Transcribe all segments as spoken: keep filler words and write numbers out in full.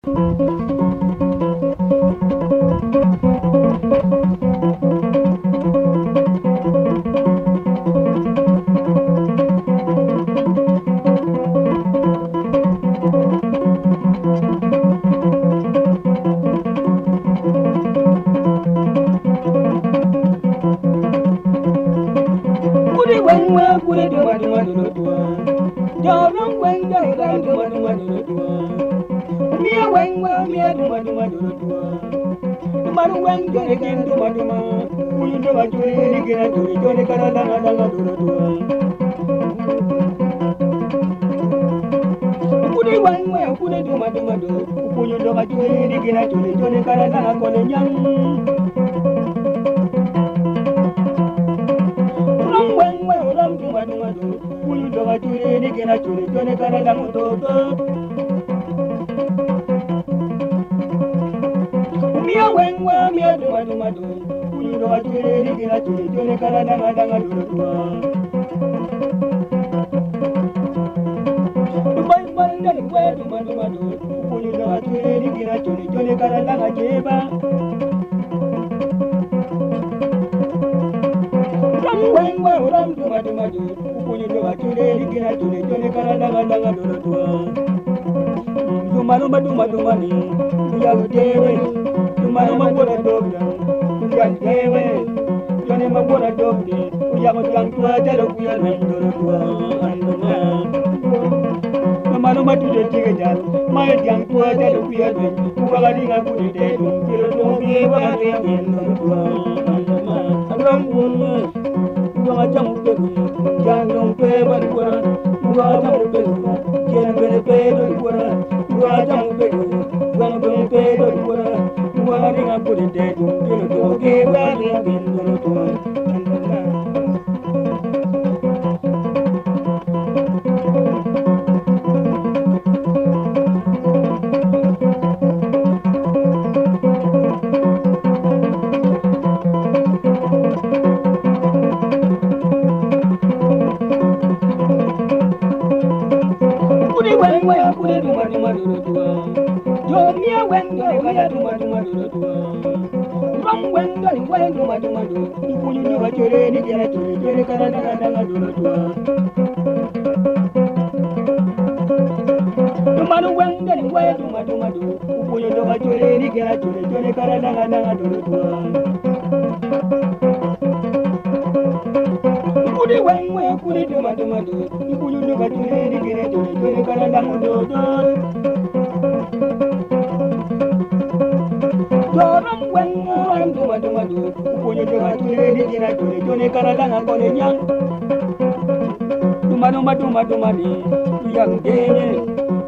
Kudi weng weng kudi duma duma duma duma. Jɔlɔŋ weng jɔlɔŋ duma duma duma duma. Mia weng weng mia duma duma duma duma. Duma weng jɔlɔŋ gin duma duma. Kuyu duma jɔlɔŋ ni gin a jɔlɔŋ jɔlɔŋ kara danga danga duma duma. Kudi weng weng kudi duma duma duma. Kuyu duma jɔlɔŋ ni gin a jɔlɔŋ jɔlɔŋ kara danga kɔlɔ nyang. Ram weng weng ram duma duma duma. Kuyu duma jɔlɔŋ ni gin a jɔlɔŋ jɔlɔŋ kara danga duma duma. Mia weng weng mia duma duma duma. Kuyu duma jɔlɔŋ ni gin a jɔlɔŋ jɔlɔŋ kara danga danga duma duma. Dubai bal dal we duma duma duma. Kuyu duma jɔlɔŋ ni gin a jɔlɔŋ jɔlɔŋ kara danga jeba. Ram weng weng ram duma duma duma. Kuyu duma jɔlɔŋ ni gin a jɔlɔŋ jɔlɔŋ kara danga danga duma duma. Duma duma duma duma ni. Kuya dewe. Duma duma bora dogda. Kuya dewe. Jɔlɔŋ ma bora dogda. Kuya ko jang tua jalo kuya duma duma duma. Duma duma tujo tige jal. Ma jang tua jalo kuya duma. Kuwa ga dinga kudi de dum. Kilo dum ye wa ga dinga dum. Duma duma. Duma duma. Duma duma. Kudi weng weng kudi duma duma duma duma. Jɔlɔŋ mia weng jɔlɔŋ mia duma duma duma duma. Ram weng jɔlɔŋ weng duma duma duma. Kuyu duma jɔlɔŋ ni gin a jɔlɔŋ jɔlɔŋ kara danga danga duma duma. Duma weng jɔlɔŋ weng duma duma duma. Kuyu duma jɔlɔŋ ni gin a jɔlɔŋ jɔlɔŋ kara danga danga duma duma. Kudi weng weng kudi duma duma duma. Kuyu duma jɔlɔŋ ni gin a jɔlɔŋ jɔlɔŋ kara danga duma duma. Jɔlɔŋ weng weng duma duma duma. Kuyu duma jɔlɔŋ ni gin a jɔlɔŋ jɔlɔŋ kara danga kɔlɔ nyang. Duma duma duma duma ni. Yang dene.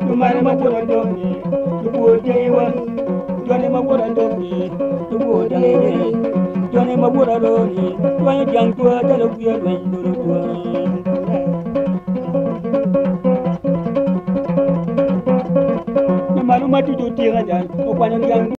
Duma duma bora dogni. Dubu dewa. Jɔlɔŋ ma bora dogni. Dubu dewa. Jɔlɔŋ ma bora dogni. Kuwa jang tua jalo kuya duma duma duma. Duma duma tujo tige jal. Kuwa jang